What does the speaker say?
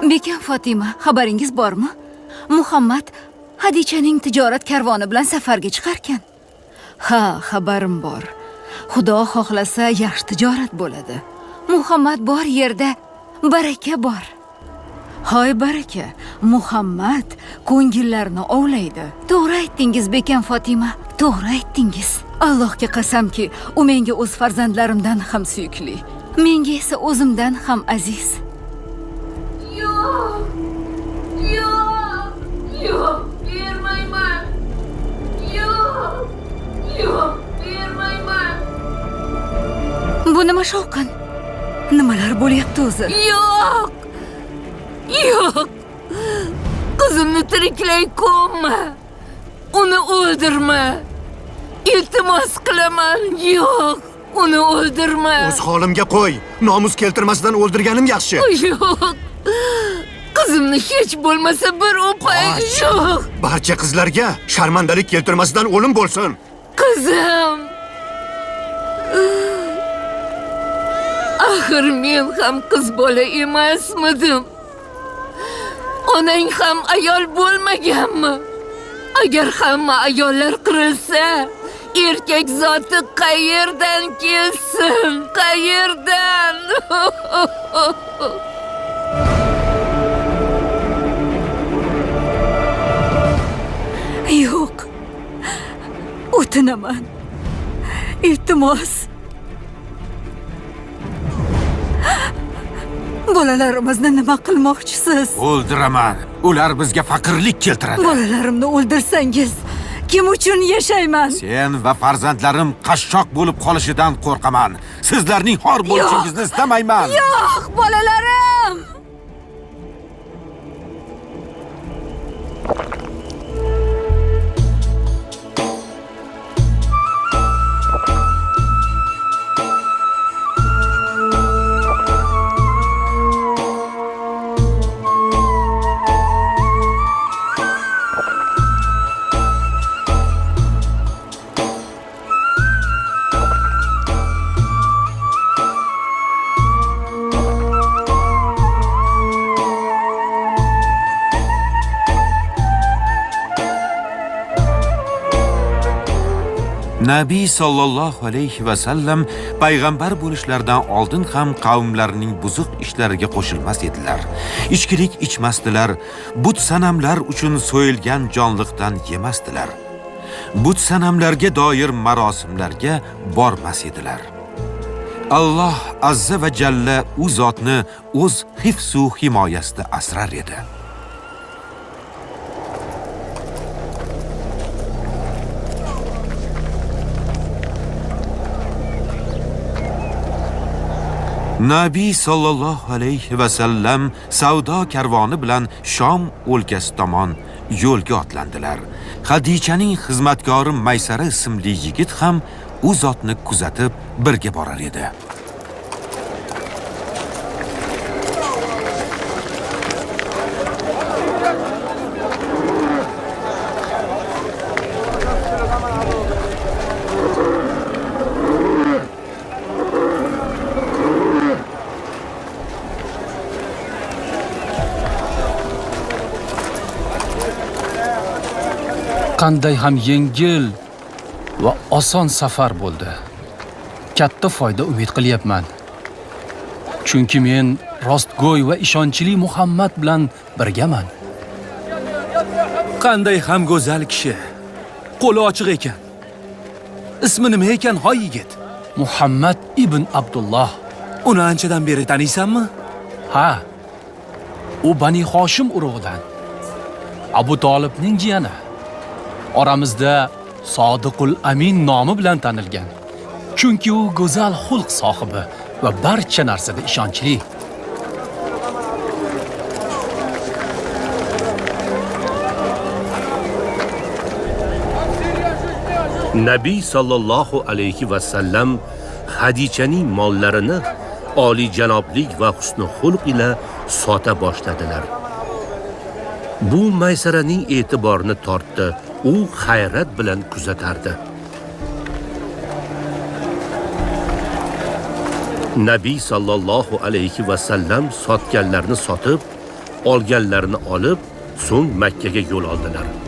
Bekam Fotima, xabaringiz bormi? Muhammad Hadichaning tijorat karvoni bilan safarga chiqarkan. Ha, xabarim bor. Xudo xohlasa yaxshi tijorat bo'ladi. Muhammad bor yerda baraka bor. Hoy baraka, Muhammad ko'ngillarni ovlaydi. To'g'ri aytdingiz, Bekam Fotima, to'g'ri aytdingiz. Allohga qasamki, u menga o'z farzandlarimdan ham suyukli. Menga esa o'zimdan ham aziz. Yo'q! Yo'q! Yo'q, bermayman. Yo'q! Yo'q, bermayman. Bu nima shovqin? Nimalar bo'lyapti o'zi? Yo'q! Yo'q! Qizimni tiriklay ko'mma. Uni o'ldirma. Iltimos qilaman. Yo'q, uni o'ldirma. O'z holimga qo'y. Nomus keltirmasdan o'ldirganim yaxshi. Yo'q. Qizimni hech bo'lmasa bir o'pay. Yo'q. Barcha qizlarga sharmandalik keltirmasdan o'lim bo'lsin. Qizim. Axir men ham qiz bola emasmidim? Onang ham ayol bo'lmaganmi? Agar hamma ayollar qirilsa, erkak zoti qayerdan kelsin? Qayerdan? Yo'q. O'tinaman. Iltimos. Bolalarimizni nima qilmoqchisiz? O'ldiraman. Ular bizga faqirlik keltiradi. Bolalarimni o'ldirsangiz, kim uchun yashayman? Sen va farzandlarim qashshoq bo'lib qolishidan qo'rqaman. Sizlarning xor bo'lishingizni istamayman. Yo'q, bolalarim! Nabiy sollallohu alayhi va sallam payg'ambar bo'lishlaridan oldin ham qavmlarining buzuq ishlariga qo'shilmas edilar. Ichkilik ichmasdilar, but sanamlar uchun so'yilgan jonliqdan yemasdilar. But sanamlarga doir marosimlarga bormas edilar. Alloh azza va jalla u zotni o'z hifzu himoyasida asrar edi. Nabiy sollallohu alayhi va sallam savdo karvoni bilan Shom o'lkasi tomon yo'lga otlandilar. Hadichaning xizmatkori Maysara ismli yigit ham u zotni kuzatib birga borar edi. Qanday ham yengil va oson safar bo'ldi. Katta foyda umid qilyapman. Chunki men rostgo'y va ishonchli Muhammad bilan birgaman. Qanday ham go'zal kishi. Qo'li ochiq ekan. Ismi nima ekan, hoy yigit? Muhammad ibn Abdulloh. Uni anchadan beri taniysanmi? Ha. U Bani Hoshim urug'idan. Abu Tolibning jiyani. Oramizda Sodiqul Amin nomi bilan tanilgan. Chunki u go'zal xulq sohibi va barcha narsada ishonchli. Nabiy sallallohu alayhi va sallam Hadichaning mollarini oliyjanoblik va husni xulq ila sota boshladilar. Bu Maysaraning e'tiborini tortdi. U hayrat bilan kuzatardi. Nabiy sallallohu alayhi va sallam sotganlarni sotib, Olganlarini olib, so'ng Makkaga yo'l oldilar.